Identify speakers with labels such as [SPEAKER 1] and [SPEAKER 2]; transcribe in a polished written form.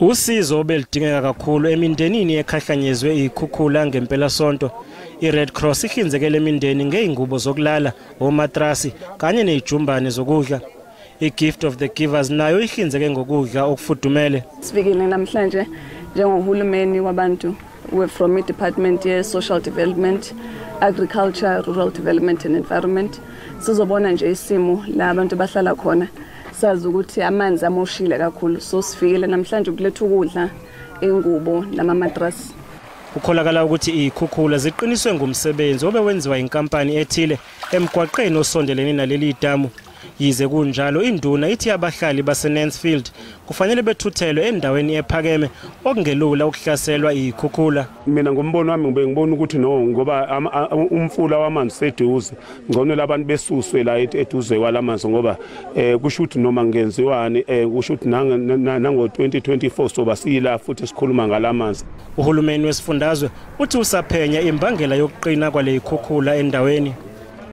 [SPEAKER 1] Usizo belidingeka kakhulu emindenini ekhahlanyezwe ikhukhula ngempelasonto. I-Red Cross ihlinzekele emindeni ngey'ngubo zokulala, omatrasi kanye ney'jumbane zokudla. I-Gift of the Givers nayo ihlinzeke ngokudla okufudumele.
[SPEAKER 2] Sifikile namhlanje njengohulumeni wabantu from i-Department ye-Social Development, Agriculture, Rural Development and Environment. Sizobona nje isimo la abantu bahlala khona. Sazi ukuthi amanzi amoshile kakhulu, so sifikile namhlanje ukuletha ukudla, ingubo nama-matrasi.
[SPEAKER 1] Kukholakala ukuthi iy'khukhula ziqiniswe ngumsebenzi obewenziwa inkampani ethile emgwaqeni osondelene naleli damu. Yize kunjalo, induna ithi abahlali baseNansfield kufanele bethuthelwe endaweni ephakeme okungelula ukuhlaselwa iy'khukhula.
[SPEAKER 3] Mina ngombono wami ngibe ngibona ukuthi no, ngoba umfula wamanzi seduze, ngcono labantu besuswe la eduze kwalamanzi, ngoba kusho ukuthi noma ngenziwani kusho ukuthi nango 2024 soba sila futhi sikhuluma ngalamanzi.
[SPEAKER 1] Uhulumeni wesifundazwe uthi usaphenya imbangela yokuqina kwale ikhukhula endaweni.